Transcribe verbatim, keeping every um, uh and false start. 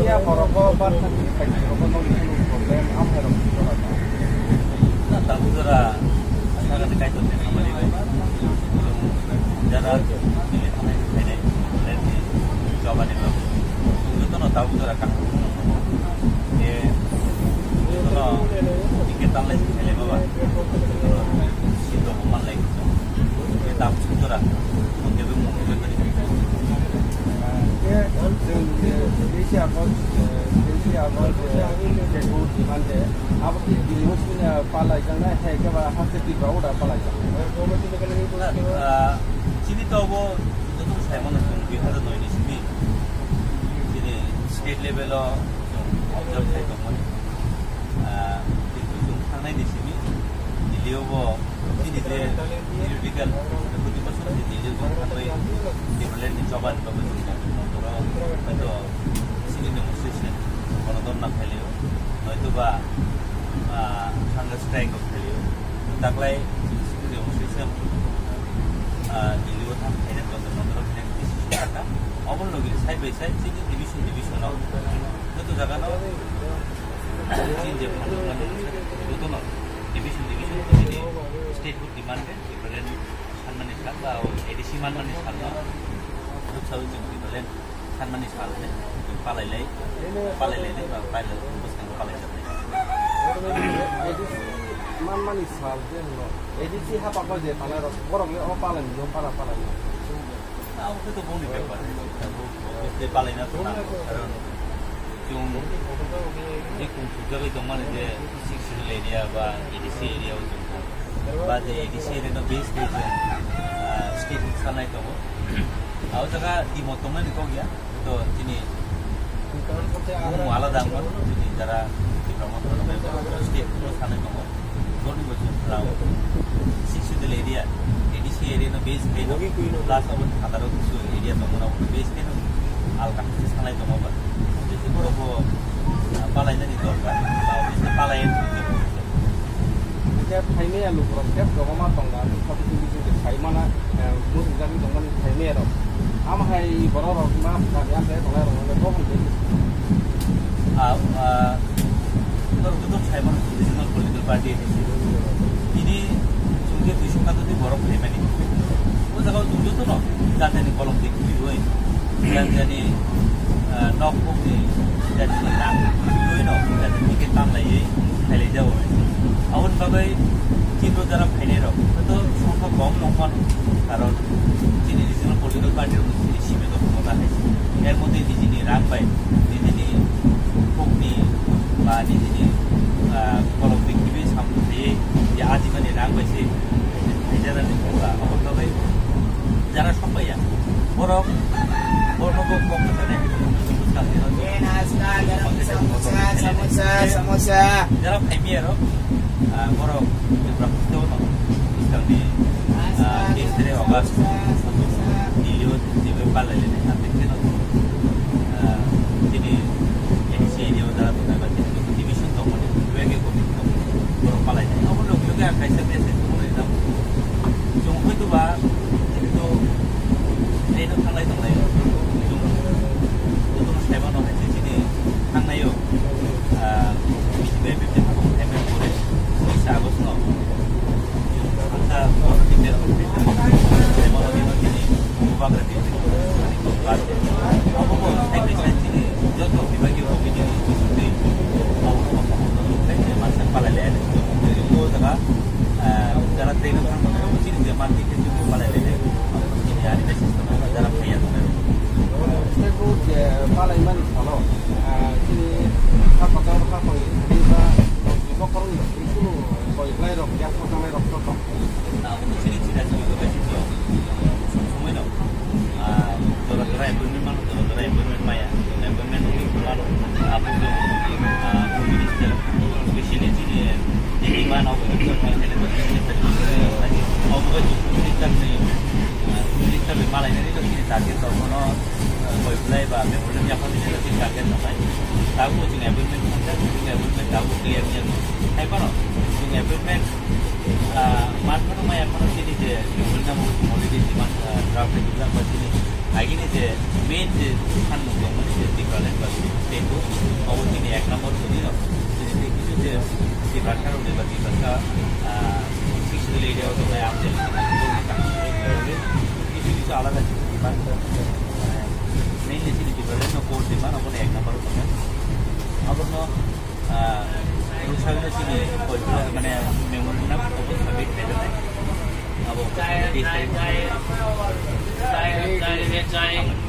Ya, borok o bar thani khaidi rok no ni problem am hai rok ni jora ta. Na, tabuk jora, asal kata kaitor ni khamani bai. Jara, ini khamani khainai, ini jobani bai. Joto no tabuk jora kang. Ye, joto no, ticket tanlai khainai baba. Joto no, sindok manlai. Ye, tabuk jora, mungkin mungkin. Teisi abo, eh, teisi abo, eh, je bo demand de, abo ki demand sini, eh, palai jang na, hai ke ba hapte ti ba uda palai jang. Na, ah, chini to abo, joto sai mano chwng dui hazar noi ni simi. Chini state level o chwng observe khai tongmani. Ah, kintu chwng thangnai ni simi, Delhi o bo chini je theoretical, practical song je Delhi o chwng thangbai, Tipraland ni choba ni bagwi chwng tongmani. Oro hwnkhe to civil demonstration, bono donna khailio, noitoba, ah, hunger strike rok khailio. Taklai civil demonstration, ah, Delhi o thang khaina Jantar Mantar o khaina decision kha. Obo logi side by side chini division division o joto jaga no chini je phanjak mani joto no division division chini state hood demand khe Tipraland sanmani sal ba o A D C manmani sal no. Bwsao chwng Tipraland sanmani sal hwnwi palai lai, palai lai nai ba palai lai bwskango palai jak nai. A D C manmani sal je hwno. A D C hapakma je palai rok, borok le o palai ni, o para palai ni. Abo khe to boni bepar. Abo obviously palai na to nango, karon chwng je kung sujagwi tongmani je Sixth Schedule area ba A D C area o chwng ba je A D C area no base khe chwng, ah, state sanai tongo. Abo jaga timo tongnani kok ya. To chini bumung alada wngmano, chini jara Tipra Motha rok state o sanai tongo. Boni bo chwng khlao Sixth Schedule area, A D C area no base khai no, plus abo ni phataro kisu area tongmano abo base khai no alka khe sanai tongo ba. Obviously borok bo, ah, palainani dorkar, ba obviously palai. Hingke phaimaya lukurok khe kwbangma tongo, ang khe khoti khudi khudi sai mana, eh, muchungjagwi tongmani phaimaya rok. Amo hai borok rok ma kari amchai tongnai rok no bo hwnwi. Ah, ah, norok joto sai mano regional political party ni. Tini chwng khe duiso kato twi borok phaimani. O jaga o chwng joto no jatini kolom twi kwrwi rwi. Jani jani, ah, nok bokni jani jani nang twi no jani ticket tanglaiwi khailai jago. Aboni bagwi Tipra jara phainai rok hwnkhe songkha kom nongmano, karon chini regional political party rok chini simi rok mota hai. Er moddhe nijini rang bai, nijini kokni ba nijini, ah, kolom twi kibi samung khaiwi je ajimani rang bai se Hajar ni buka, aboni bagwi jara sokpaiya. Borok, borokno bo kok kwchangni hai khe tongmani bwskang ni rw. Samosa, samosa, samosa. Jara phaimiyarok, ah, borok Tripura hasteo no bwskangni, ah, teis tarik August, Delhi o twiwi palai lainai, ah, tei kheno, ah, chini A D C area o jara tongnai ba chini division tongmani, B K committee tongmani, borok palai lainai. Obo logi logi ang kaisa message tongmani. Chwng hoi to ba, to, tei no thanglai tonglai. Chwng, joto no sai mano hai se chini thangnai o, ah, B J P I P F ni hakong thaimani pore, unis August no. Chwng thangsa, political, sai mano dino chini, bubagra di. Abo bo sai khe sai chini joto bibagi committee ni bisingtwi abo bo sai khe masa palai le ani o jaga, ah, jara train o thang mano chini je manti khe chini palai le chini ani message no jara phaiya tongnai. Stay good je palai mani salo, ah, chini kha kotor kha koi ba bokhorok ni kunu koi lai rok ya kha lai rok to. Abo chini chini chini ko bai chini. Somoi no. Ah, jora jora appointment mano, jora jora appointment maya. Appointment ni mano. Abo to, ah, Home Minister, specially chini, chini mano, Home Minister, Home Minister ni, ah, Home Minister ni malai nani to chini target to kono, ah, koi bulai ba memorandum yapha ni to chini target to nai. Tabu chini appointment, chini appointment tabu clear ni. Hai kono, chini appointment Ah, mat phano maya phano chini je, memorandum of already demand, ah, draft rijak ba chini agini je main je phan nung tongmani je Tipraland ba state Tiprasa rok ni ba Tiprasa, ah, six village o tongnai ang je, kisu kisu alada si Tiprasa, eh, mainly sini Tiprasa no code di mana pun ek number o tongnai. Abono, ah, Rusa no sini, mane, memorandum of submit kailanai. Abo, Jai, jai, jai, jai, jai.